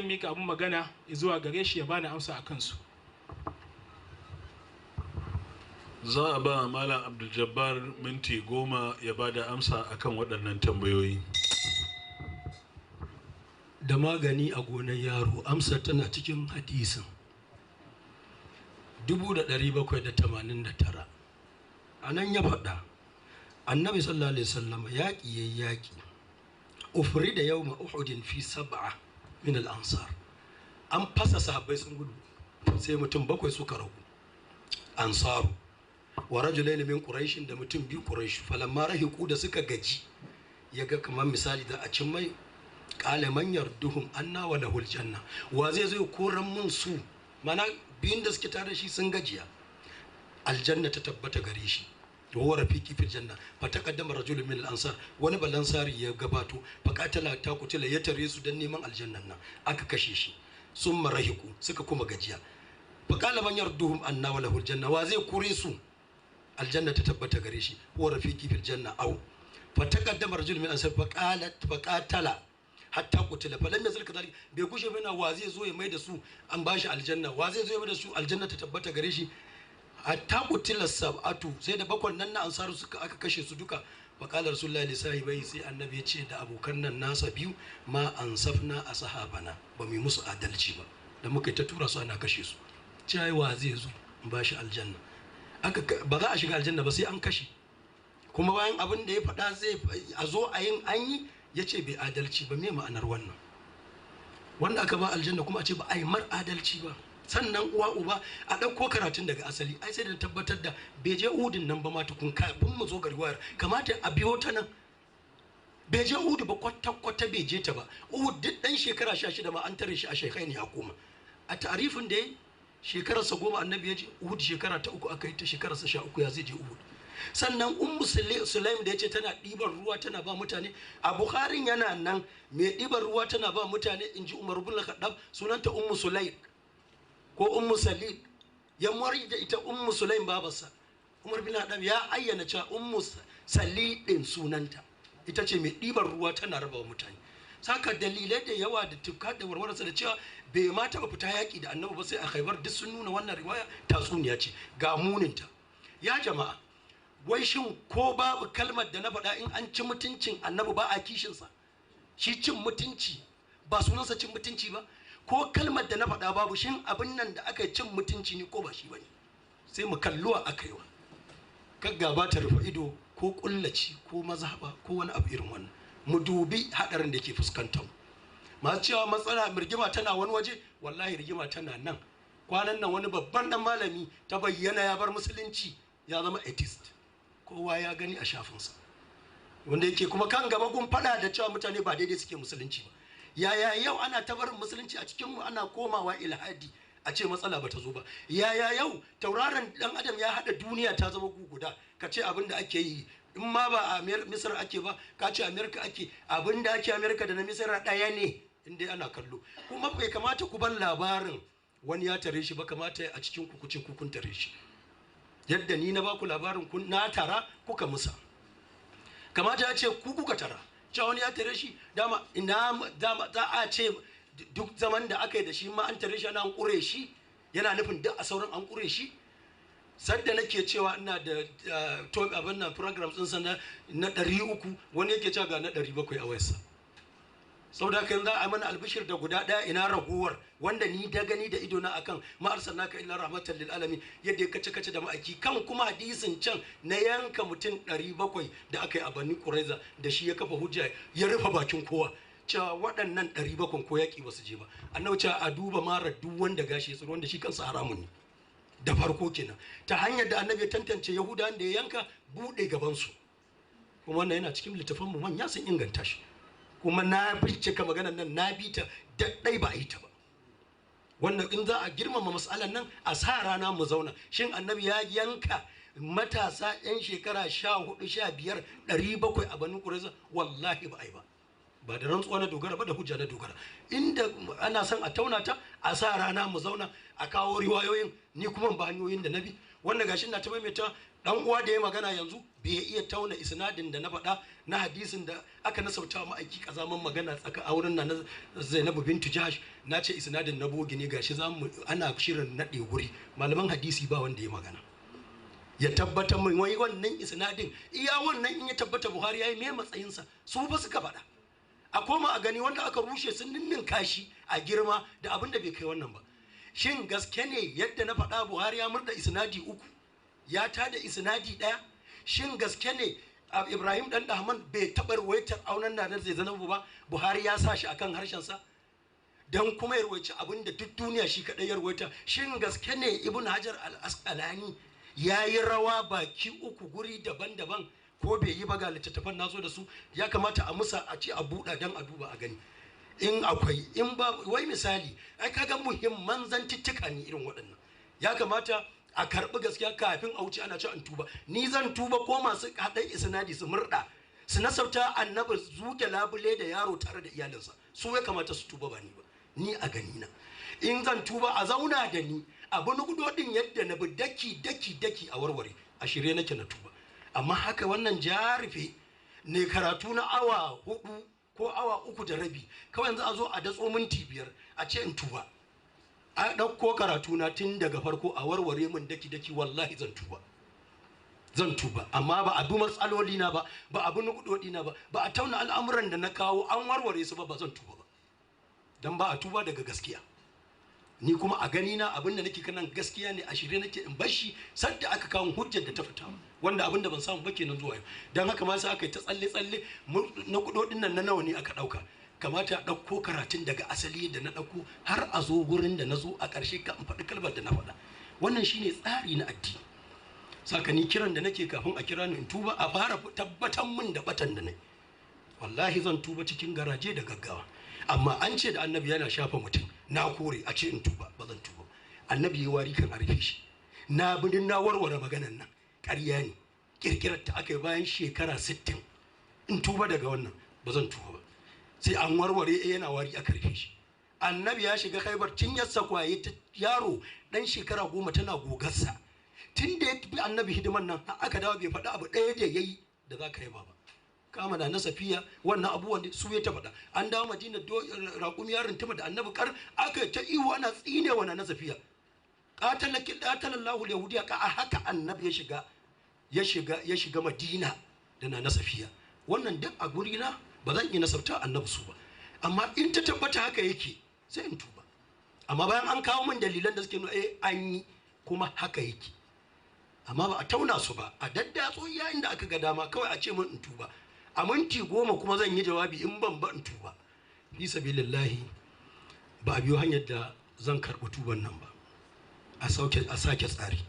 mika abin magana zuwa gare shi ya bani amsa a kansu. Za a ba Malam Abdul-Jabbar minti 10 ya ba da amsa akan waɗannan tambayoyi. Da magani a gonar yaro, amsa tana cikin hadisin 1789. A nan ya faɗa, Annabi sallallahu alaihi wasallam yaƙi yayi yaƙi, ufri da yawma uhudin fi 7 min al-ansar. An fasa sahabbai sun gudu, sai mutum 7 suka ragu ansaru, wa rajulaini min quraishin, da mutum 2 quraish. Falamma rahiqu, da suka gaji, yaga kamar misali da a cin mai, qala man yarduhum anna wa lahul janna, wa zai zo koran mun su? Mana biyun da suke tare da shi sun gajiya, aljanna ta tabbata gare shi. Wa huwa rafiqi fil janna. Fa taqaddama rajulun min al-ansar, wani balansari ya gabato, fa qatala ta kutila, ya tare su dan neman aljannan nan, aka kashe shi. Summa rahiqu, suka kuma gajiya. Fa qala man yarduhum anna wa lahul janna, wa zai kore su? Aljanna ta tabbata gare shi. Huwa rafiqi fil janna. Aw fa taqaddama rajulun min al-ansar fa qalat fa qatala hatta kutila, fa lam yazal kadhalik, bai gushe ba yana wa zai zo ya mai da su an bashi aljanna, wa zai zo ya mai da su aljanna ta tabbata gare shi, hatta kutila sab'atu, sai da 7 nan na ansaru suka aka kashe su duka. Fa qala rasulullahi li sahibai, sai annabi ya ce da abokan nan nasa biyu, ma ansafna ashabana, ba mu yi musu adalci ba da muka ta tura su ana kashe su. Cewa wa zai zo in bashi aljanna, aka ba za a shiga aljanna ba sai an kashe. Kuma bayan abin da ya faɗa zai a zo a yin an yi, ya ce bai adalci ba. Me ma'anar wannan? Wanda aka ba aljanna kuma a ce ba a yi mar adalci ba. Sannan uwa uba a ɗauko karatun daga asali, ai sai da tabbatar da bai je Uhudin nan ba ma tukun kafin mu zo ga riwayar, kamata a biyo ta nan. Bai je Uhudu ba, kwata kwata bai je ta ba. Uhud duk ɗan shekara 16 ma an tare shi a Shaikhaini ya koma. A tarifin da ya shekararsa 10 annabi ya je Uhud, shekara ta 3 aka yi ta, shekararsa 13 ya zai je Uhud. Sannan Ummu Sulaim da ya ce tana ɗiban ruwa tana ba mutane, a Bukharin yana nan mai ɗiban ruwa tana ba mutane, in ji Umar bin Khattab, sunanta Ummu Sulaim ko Ummu Salid, ya mori da ita Ummu Sulaim babarsa. Umar bin Khattab ya ayyana cewa Ummu Salid din sunanta, ita ce mai ɗiban ruwa tana raba wa mutane. Saka dalilai da yawa da tufka da warwarsa da cewa bai ma taɓa fita yaƙi da annabi ba sai a Khaibar, duk sun nuna wannan riwaya tatsuniya ce ga muninta. Ya jama'a, wai shin ko babu kalmar da na faɗa in an ci mutuncin annabi ba a kishinsa? Shi cin mutunci ba sunansa cin mutunci ba? Ko kalmar da na faɗa babu, shin abin nan da aka yi cin mutunci ne ko ba shi ba ne? Sai mu kalluwa aka yi wa gaggawa ta rufe ido ko kullaci ko mazhaba ko wani abu irin wannan. Mu dubi haɗarin da ke fuskantar mu. Masu cewa matsala rigima tana wani waje, wallahi rigima tana nan. Kwanan nan wani babban dan malami ta bayyana ya bar musulunci ya zama atheist, kowa ya gani a shafinsa, wanda yake kuma kan gaba gun fada da cewa mutane ba daidai suke musulunci ba. Yaya yau ana ta barin musulunci a cikin mu, ana komawa ilhadi a ce matsala ba ta zo ba? Yaya yau tauraron dan adam ya hada duniya ta zama guguda, ka ce abin da ake yi in ma ba a Misir ake ba, ka ce Amerika ake, abin da ake Amerika da na Misir ɗaya ne in dai ana kallo. Kuma bai kamata ku bar labarin wani ya tare shi ba, kamata a cikin ku kuce ku kun tare shi. Yadda ni na baku labarin kun na tara kuka musa, kamata ya ce ku kuka tara cewa wani ya tare shi. Dama ina dama za a ce duk zaman da aka yi da shi ma an tare shi ana an kure shi, yana nufin duk a sauran an kure shi. Sadda nake cewa ina da to abin nan programs ɗinsa na 300, wani yake cewa ga na 700 a wayarsa. Saboda haka za a mana albishir da guda ɗaya, ina raguwar wanda ni da gani da ido na akan ma arsalnaka illa rahmatan lil alamin, yadda ya kace kace da ma'aiki kan kuma hadisin can na yanka mutum 700 da aka yi a Bani Quraiza, da shi ya kafa hujja ya rufe bakin kowa cewa waɗannan 700 ko yaƙi ba su je ba. Annabi cewa a duba mara duk wanda gashi ya tsiro, wanda shi kansa haramun ne da farko kenan, ta hanyar da annabi ya tantance Yahudawan da ya yanka buɗe gabansu. Kuma wannan yana cikin littafanmu manya sun inganta shi. Kuma na bincika maganar nan, na bi ta daɗai ba a yi ta ba. Wannan in za a girmama matsalar nan a sa rana mu zauna. Shin annabi ya yanka matasa 'yan shekara 14, 15, 700 a Bani Quraiza? Wallahi ba a yi ba. Ba da rantsuwa na dogara ba, da hujja na dogara. Inda ana son a tauna ta, a sa rana mu zauna a kawo riwayoyin, ni kuma ba hanyoyin da na bi. Wanda gashi na ta maimaita, dan uwa da ya magana yanzu bai iya tauna isnadin da na faɗa na hadisin da aka nasauta ma'aiki kazaman magana tsaka auren na Zainabu bintu Jahash. Na ce isnadin na bogi ne, gashi zamu ana shirin naɗe guri. Malaman hadisi ba wanda ya magana ya tabbatar min wai wannan isnadin iya wannan in ya tabbata Buhari yayi me matsayinsa, su ba suka faɗa. A koma a gani wanda aka rushe sun ninninka shi a girma da abin da bai kai wannan ba. Shin gaske ne yadda na faɗa Buhari ya murda isnadi 3 ya tada isnadi 1? Shin gaske ne Ibrahim dan Dahman bai taɓa ruwaitar aunan na zai Zainabu ba, Buhari ya sa shi akan harshensa dan kuma ya ruwaici abin da duk duniya shi kaɗai ya ruwaita? Shin gaske ne Ibn Hajar al-Asqalani ya yi rawa baki 3 guri daban-daban ko bai yi ba? Ga littattafan nazo da su, ya kamata a musa a ce a buɗa don a duba a gani in akwai, in ba. Wai misali, ai kaga muhimman zantuttuka ne irin waɗannan, ya kamata a karɓi gaskiya kafin a wuce ana ci an tuba. Ni zan tuba ko masu haɗin isnadi su murɗa su nasabta annabi zuke labule da yaro tare da iyalinsa, su ya kamata su tuba ba ni ba. Ni a gani na in zan tuba a zauna da ni abu nukudodin yadda na bi daki daki daki a warware, a shirye nake na tuba. Amma haka wannan jarife ne karatu na awa 4 ko awa 3.5 kawai yanzu a zo a datso minti 5 a ce in tuba. A ɗauko karatu na tun daga farko a warware min daki daki, wallahi zan tuba, zan tuba. Amma ba a bi matsaloli na ba, ba a bi nukudodi na ba, ba a tauna al'amuran da na kawo an warware su ba, ba zan tuba ba. Dan ba a tuba daga gaskiya. Ni kuma a gani na abin da nake kanan gaskiya ne, a shirye nake in bashi sadda aka kawo hujjar da ta fita, wanda abin da ban samu ba kenan zuwa yau. Dan haka ma sai aka yi ta tsalle tsalle na kudodin nan na nawa ne aka dauka. Kamata a dauko karatun daga asali da na dauko har a zo gurin da na zo a ƙarshe ka in faɗi kalmar da na faɗa. Wannan shine tsari na addini. Saka ni kiran da nake kafin a kira ni in tuba, a fara tabbatar min da batan da nayi. Wallahi zan tuba cikin garaje da gaggawa. Amma an ce da annabi yana shafa mutum, na kore a ce in tuba, ba zan tuba. Annabi ya wari kan arfe shi. Na binin na warware maganan nan, ƙarya ne, kirkirar ta aka yi bayan shekara 60. In tuba daga wannan ba zan tuba ba, sai an warware yana wari aka rufe shi. Annabi ya shiga Khaibar, cinyarsa kwaye ta yaro dan shekara 10 tana gogarsa. Tun da ya bi annabi hidiman nan aka dawo bai faɗi abu ɗaya da yayi da za ka yaba ba. Kama da na Safiya wannan abubuwan su ya ta faɗa. An dawo Madina raƙumi yarin tuma da annabi kar aka ta ihu ana tsine wa na Safiya. Qatalallahu al-yahudiya ka haka annabi ya shiga Madina da na Safiya. Wannan duk a guri na ba zan iya nasabta annabi su ba, amma in ta tabbata haka yake sai in tuba. Amma bayan an kawo min dalilan da suke nuna an yi kuma haka yake, amma ba a tauna su ba, a daddatso yayin da aka ga dama kawai a ce min in tuba. A minti 10 kuma zan yi jawabi in ban ba in tuba. Fi sabilillahi ba a biyo hanyar da zan karɓi tuban nan ba. A sake tsari.